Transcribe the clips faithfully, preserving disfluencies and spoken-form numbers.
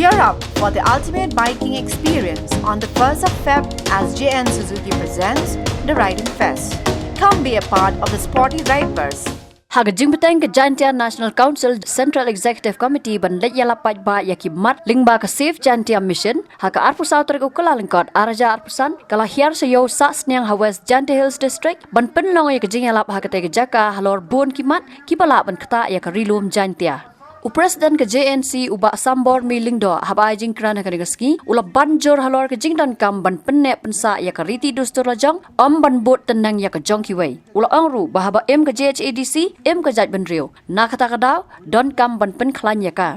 Gear up for the ultimate biking experience on the first of Feb as J N Suzuki presents the Riding Fest. Come be a part of the sporty rideverse. Ha ka jingpyrshang ka Jaintia National Council Central Executive Committee ban leit ïalap paidbah ïa ki mat lyngba ka Save Jaintia Mission, ha ka arphew saw tarik u Kyllalyngkot arhajar arphew san, ka la hiar sha ïew Sahsniang ha West Jaintia Hills District ban pynlong ïa ka jingïalap ha katei ka jaka halor bun ki mat kiba lah ban ktah ïa ka Ri Lum Jaintia. U President ka J N C u Bah Sambormi Lyngdoh haba ai jingkren ha kane ka sngi u la ban jur halor ka jingdonkam ban pynneh pynsah ïa ka riti dustur la jong, ym ban bud tyneng ïa ka jong kiwei. U la ong ruh ba haba im ka J H A D C, im ka jaitbynriew. Na kata ka daw, donkam ban pynkhlaiñ ïa ka.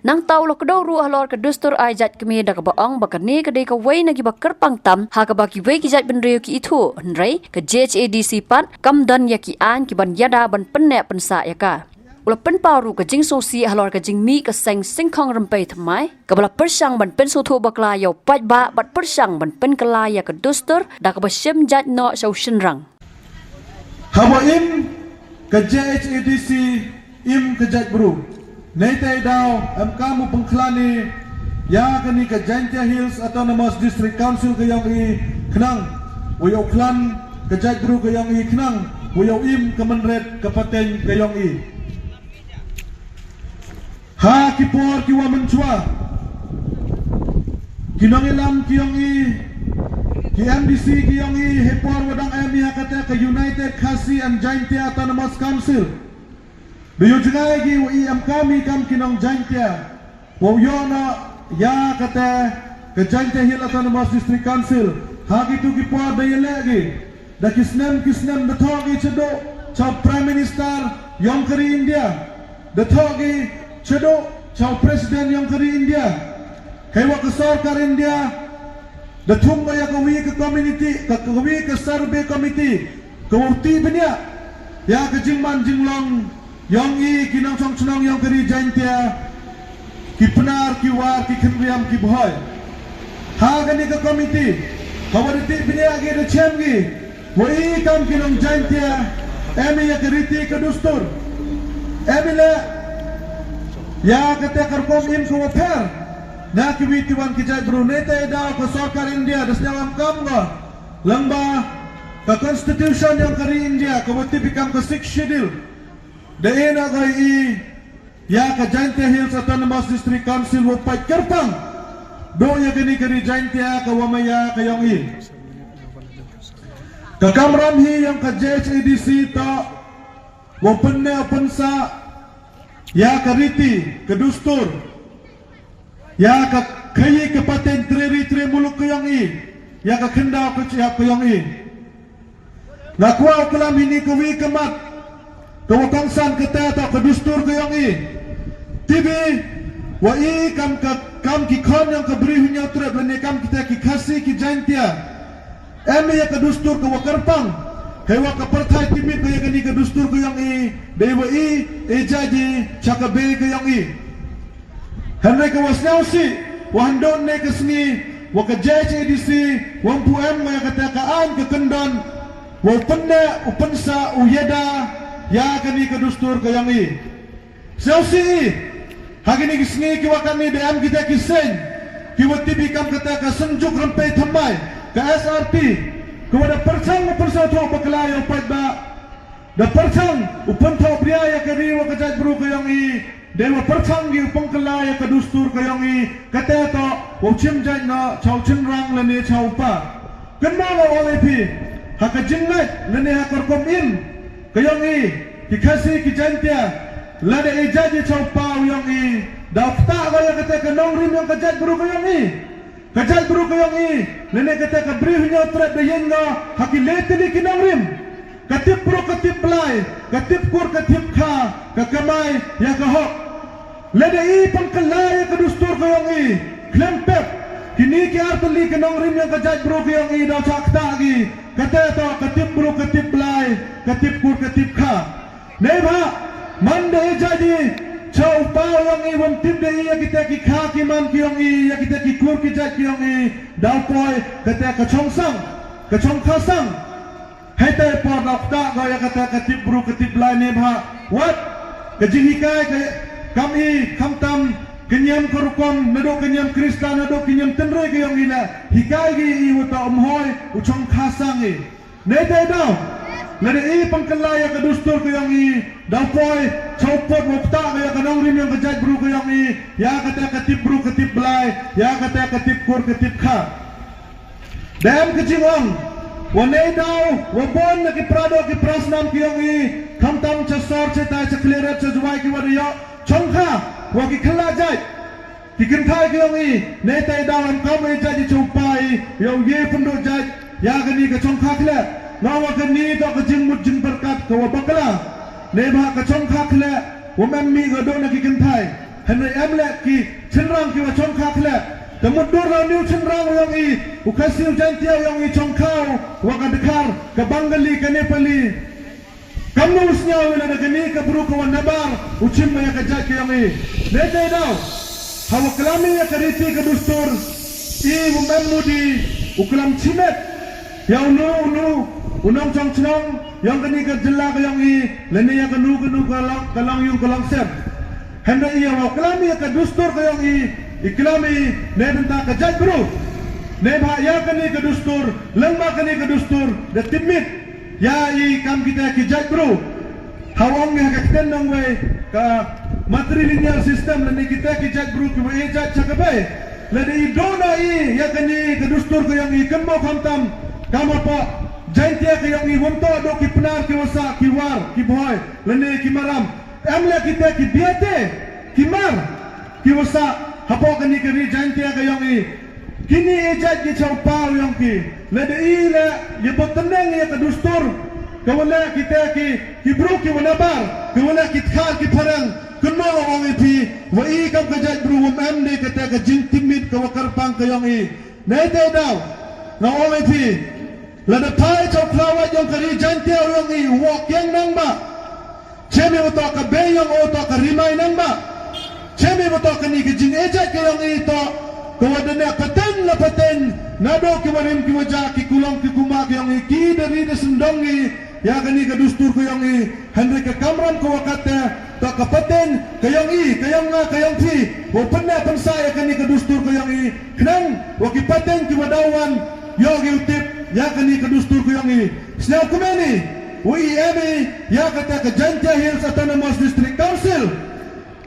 Nangta u la kdew ruh halor ka dustur ai jait kmie da kaba ong ba kane ka dei kawei na kiba kyrpang tam ha kaba kiwei ki jaitbynriew ki ithuh, hynrei ka J H A D C pat kam don ïa ki aiñ kiban ïada ban pynneh pynsah ïa ka. U la pynpaw ruh ka jingsngewsih halor ka jingmih ka seng Singkhong Rympei Thymmai, kaba la pyrshang ban pynsngewthuh bakla ïa u paidbah bad pyrshang ban pynkylla ïa ka dustur da kaba shim jait noh sha u shynrang. Haba im ka J H A D C, im ka jaitbru. Neitei daw em kam u pynkhlaiñ ïa kane ka Jaintia Hills Autonomous District Council ka ïong i khnang u ïoh khlaiñ ka jaitbru ka ïong i khnang u ïoh im ka mynret ka pateng ka ïong i. Ha ki por ki wa mynshuwa, ki nongïalam ki ïong i, ki M D C ki ïong i, ha por wa dang em i ha kata ka United Khasi and Jaintia Autonomous Council, da ïoh jngai ki wa i em kam i kam ki nong Jaintia, wa u ïoh noh ïa kata ka Jaintia Hill Autonomous District Council. Ha kitu ki por da ïaleh ki da ki snem ki snem, da thoh ki shaduh sha u Prime Minister ïong ka ri India, da thoh ki shaduh sha u President ïong ka ri India. Hei wa ka sorkar India da thung ïa kawei ka community, ka kawei ka survey committee ka wa u tih bniah ïa ka jingman jinglong ïong i ki nongshong shnong ïong ka ri Jaintia, ki Pnar, ki War, ki Khynriam, ki Bhoi. Ha kane ka committee, ha wa da tih bniah ki, da chem ki wa i kam ki nong Jaintia em i ïa ka riti ka dustur, em i leh ïa kata ka rukom im ka wa pher na kiwei kiwei ki jaitbru. Neitei daw ka sorkar India da sñiaw em kam ka lyngba ka constitution ïong ka ri India ka wa tip i kam ka Sixth Schedule, da e na ka i ïa ka Jaintia Hills Autonomous District Council wa pait kyrpang duh ïa kane ka ri Jaintia ka wa maya ka ïong i. Ka kamram hi ïong ka J H A D C toh wa pynneh pynsah ïa ka riti ka dustur, ïa ka khaïi ka pateng tre ri tre muluk ka ïong i, ïa ka khyndaw ka chihap ka ïong i. Nga kwah u klam hini kawei ka mat ka wa kongsan, kata toh ka dustur ka ïong i. Tip i wa i kam ka, kam ki khon ïong ka Bri Hynñiewtrep lane kam kita ki Khasi ki Jaintia, em ïa ka dustur ka wa kyrpang. Hei wa ka pyrthai tipmit ka ïa kani ka dustur ka ïong i, dei wa i e jaji cha ka bei ka ïong i. Hynrei ka wa sñiawsih wa hynduh ne ka sngi wa ka J H A D C wa ym pu em wa ïa kata ka aiñ ka kyndon wa u pynneh u pynsah u ïada ïa kani ka dustur ka ïong i. Sñiawsih i, ha kini ki sngi ki wa katni da em kita ki seng ki wa tip i kam kata ka Synjuk Rympei Thymmai, ka S R P, ka wa da pyrshang u pynsngewthuh bakla ïa u paidbah, da pyrshang u pynthohbria ïa ka ri wa ka jaitbru ka ïong i, dei wa pyrshang ki u pynkylla ïa ka dustur ka ïong i, kata toh wa u chim jait noh cha u chynrang lane cha u pa. Kynmaw nga ong ïa phi, ha ka jingngeit lane ha ka rukom im ka ïong i, ki Khasi ki Jaintia, lada e jaji cha u pa u ïong i, da u ktah ka ïa kata ka nongrim ïong ka jaitbru ka ïong i. Ka jaitbru ka ïong i, lane kata ka Bri Hynñiewtrep da ïeng noh ha ki lai tylli ki nongrim. Ka tip bru ka tip blai, ka tip kur ka tip kha, ka kamai ïa ka hok. Lada i pynkylla ïa ka dustur ka ïong i, khlem pep, kini ki ar tylli ki nongrim ïong ka jaitbru ka ïong i da u chah ktah ki, kata toh ka tip bru ka tip blai, ka tip kur ka tip kha. Neibhah man da e jaji cha u pa u ïong i wa ym tip da i ïa kita ki kha ki man ki ïong i, ïa kita ki kur ki jait ki ïong i, da u poi kata ka chongsang, ka chongkha sang. Hei te por da u ktah ka ïa kata ka tip bru ka tip blai. Neibhah wat ka jinghikai ka kam i khamtam Ka niam ka rukom, naduh ka niam Khristan, naduh ka niam tynrai ka yong i la hikai ki i wa toh um hoi u chong kha sang i. Nei te daw, lada i pang kylla ya ka dustur ka yong i, daw poi chau pot wa pta ka ya ka nongrim yong ka jait bru ka yong i, ya kata ka tip bru ka tip blai, ya kata ka tip kur ka tip kha. Dem ka jingong wa nei daw wa bon na ki prado ki prasnam ki yong i, khamtam cha sor cha tai cha khlirat cha jwai ki wa da yoh chong kha wa ki khla jait. Ki kynthai ki yong i, nei te daw em kam i jait i chong pai yow ye pynduh jait ya kani ka chong kha khleh. Nga wa kani toh ka jingmut jingbarkat ka wa bakla. Nei ba ka chong kha khleh wa mem mi nga do na ki kynthai. Hynrei em leh ki chynrang ki wa chong kha khleh. Te mut dur la niu chynrang yong i, u Khasi u Jaintia yong i chong kha wa ka Dkhar, ka Bangali, ka Nepali. Kam nu sniaw ila da kani ka bru ka wa nabar u chim ma ya ka jait ka yong i. Nei te daw, ha wa klam i ya ka riti ka dustur i wa mem mudi u klam chimet ya u nu u nu u nong chong chnong yong kani ka jylla ka yong i, lane ya ka nu ka nu ka long ka long yung ka long sem. Hynrei i ya wa klam i ya ka dustur ka yong i, i klam i ne bynta ka jait bru. Ne ba ya kani ka dustur, leng ba kani ka dustur da tipmit ya i kam kita ki jait bru. Ha wa ong i ha ka ktien nongwei ka matrilineal system, lane kita ki jait bru ki wa e jait cha ka bei. Lada i do na i ya kani ka dustur ka yong i kynmaw khamtam kam hapoh Jaintia ka yong i, wym toh do ki Pnar ki wa sah ki War ki Bhoi lane ki Maram. Em leh kita ki Biate ki Hmar ki wa sah hapoh kani ka ri Jaintia ka yong i. Kini e jait ki chaw paw yong ki. Lada i leh ya bot tyneng ya ka dustur ka wa leh kita ki, ki bru ki wa nabar, ka wa leh ki Dkhar ki Phareng, kynmaw ong i phi wa i kam ka jait bru wym em de kata ka jingtipmit ka wa kyrpang ka yong i. Nei te daw, nga ong i phi, lada phai chaw khlawait yong ka ri Jaintia yong i, u wa kiang nang ba. Chem i wa toh ka bei yong o toh ka rimai nang ba. Chem i wa toh kani ka jing e jait ka yong i toh ka wa da ne pateng la pateng, naduh ki wa rim ki wa ja, ki kulong ki kuma ka yong i, ki da ri da sendong i ya kani ka dustur ka yong i. Hynrei ka kamram ka wa kata toh ka pateng ka yong i, ka yong nga, ka yong phi, wa pynne pynsa ya kani ka dustur ka yong i. Khnang wa ki pateng ki wa daw wan yoh ki u tip ya kani ka dustur ka yong i. Sniaw kumne i, wa i em i ya kata ka Jaintia Hills Autonomous District Council,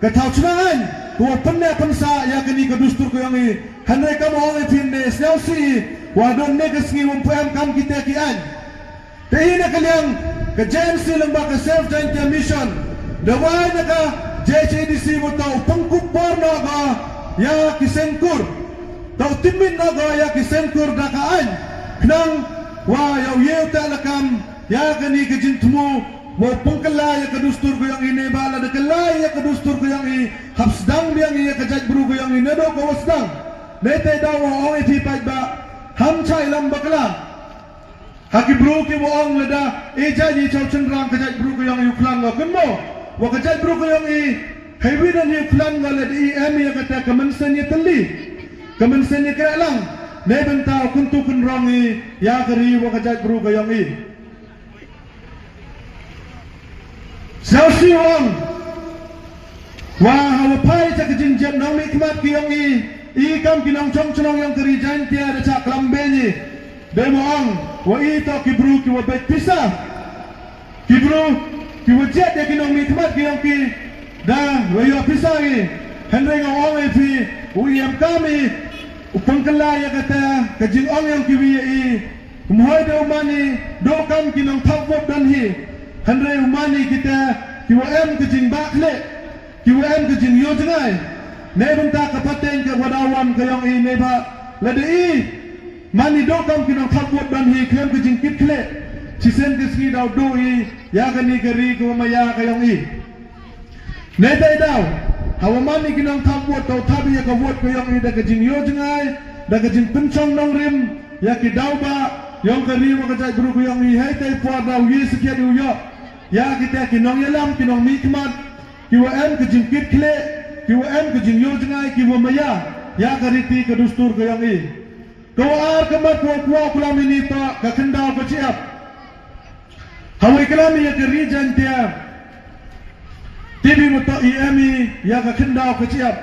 ka thaw chna ain ka wa pynne pynsa ya kani ka dustur ka yong i. Hynrei kam ong i phin ne sniaw si i wa don ne ka sngi wym pu em kam kita ki ain. Te i na ka liang ka J N C lyngba ka Save Jaintia Mission da wai na ka J H A D C wa toh u pynkup por noh ka ya ki seng kur. Toh u tipmit noh ka ya ki seng kur da ka ain. Khnang wa yow ye u teh lakam ya kani ka jingthmu wa u pynkylla ya ka dustur ka yong i, ne ba lada kylla ya ka dustur ka yong i hap sdang biang ya ka jait bru ka yong i naduh ka wa sdang. Nei te daw wa ong i phi paid ba ham chai lam bakla. Ha ki bru ki wa ong lada e jait i chaw chynrang ka jait bru ka yong i u khlan nga, kynmaw wa ka jait bru ka yong i, hei wi dan i u khlan nga lada i em i ya kata ka mynsiem ya tylli, ka mynsiem ya krehlang, ne bynta u kyntu kynrong i ya ka ri wa ka jait bru ka yong i. Sniaw si ong wa ha wa phai cha ka jingjied nongmihkhmat ki yong i, i kam ki nongchong chnong yong ka ri Jaintia da cha klam bein i. Dei wa ong wa i toh ki bru ki wa beit pisa, ki bru ki wa jied ya ki nongmihkhmat ki yong ki da wa yoh pisa i. Hynrei nga ong i phi, u i em kam i u pynkylla ya kata ka jingong yong ki wi ya i. Ym hoi de u mani do kam ki nongthap vote don hi. Hynrei u mani kita ki wa em ka jingbakhleh, ki wa em ka jingyoh jngai. Ne bynta ka pateng ka wa daw wan ka yong i, ne ba lada i mani do kam ki nongthap vote don hi khlem ka jingkit khleh, chisien ka sngi daw do i ya kani ka ri ka wa maya ka yong i. Nei te daw, ha wa mani ki nongthap vote toh thap ya ka vote ka yong i da ka jingyoh jngai, da ka jingpynchong nongrim ya ki daw ba yong ka ri wa ka jait bru ka yong i. Hei te por daw ye sakhiat u yoh ya kita ki nongyalam, ki nongmihkhmat ki wa em ka jingkit khleh, ki wa em ka jingyoh jngai, ki wa maya ya ka riti ka dustur ka yong i. Ka wa ar ka mat ka wa kwah klam ini toh ka khyndaw ka chiap. Ha wa i klam i ya ka ri Jaintia, te bi ma toh i em i ya ka khyndaw ka chiap.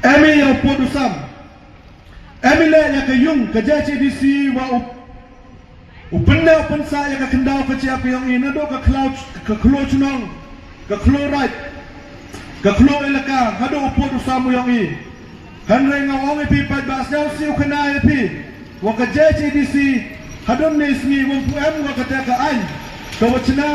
Em i ïa u pud u sam. Em i leh ïa ka yung ka J H A D C wa u, u pynneh u pynsah ïa ka khyndaw ka jingïap ka yong i naduh ka khlaw, ka khlaw chnong, ka khlaw raid, ka khlaw elaka, haduh u pud u sam u yong i. Hynrei nga ong ïa phi pat ba sngewsih u khana ïa phi wa ka J H A D C hadon ne sngi wym pu em wa kata ka aiñ ka wa chna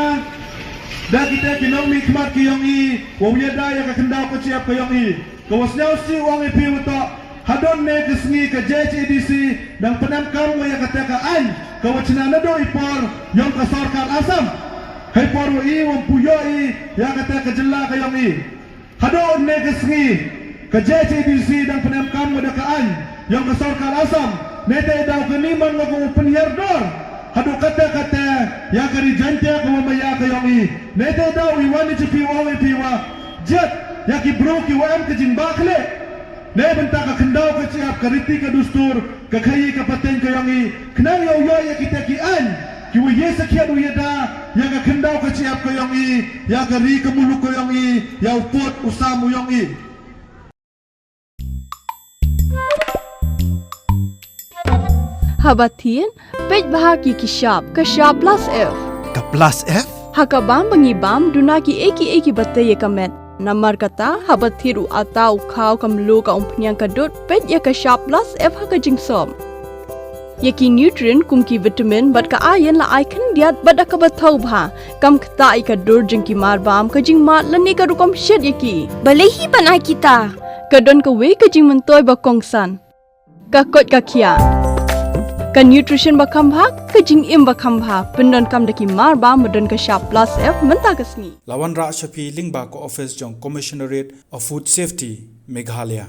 da kita ki nongmihkhmat ki yong i wa u ïada ïa ka khyndaw ka jingïap ka yong i. Ka wa sngewsih u ong ïa phi wa toh hadon ne ka sngi ka J H A D C dang pynemkam wa ïa kata ka aiñ ka wa chna naduh i por yong ka sorkar Assam. Hei por wa i wym pu ïoh i ïa kata ka jylla ka yong i. Haduh ne ka sngi ka J H A D C dang pynemkam wa da ka aiñ yong ka sorkar Assam. Ne te daw kani man wa ka u pynhiar dor haduh kata kata ïa ka ri Jaiñtia ka wa maya ka yong i. Ne te daw i wan i chipi wa ong i phi wa jied ïa ki bru ki wa em ka jingbakhleh. Ne bynta ka khyndaw ka jingïap ka riti ka dustur ka khaïi ka pateng ka yong i. Khnang ïa u ïoh ïa kita ki aiñ ki wa ïa sakhiat u ïada ïa ka khyndaw ka jingïap ka yong i, ïa ka ri ka muluk ka yong i, ïa u pud u sam u yong i. Haba thied, peit bha ki ki shap, ka shap plus F. Ka plus F? Ha ka bam ba ngi bam, duna ki ei ki ei ki ba tei ïa ka met. Namar kata, haba thied u ata u khaw ka mluh ka umphniang ka dud, peit ïa ka shap plus F ha ka jingsop. Ïa ki nutrient kum ki vitamin bad ka iron la ai khyndiat bad da kaba thaw bha. Kam ktah ïa ka dur jong ki mar bam, ka jingmad lane ka rukom shet ïa ki. Balei hi ban ai kita? Ka don kawei ka jingmyntoi ba kongsan. Ka koit ka khiah. Ka nutrition ba kham bha, ka jingim ba kham bha. Pyndonkam da ki mar bam ba don ka shap plus F mynta ka sngi. La wanrah sha phi lyngba ka office jong Commissionerate of Food Safety, Meghalaya.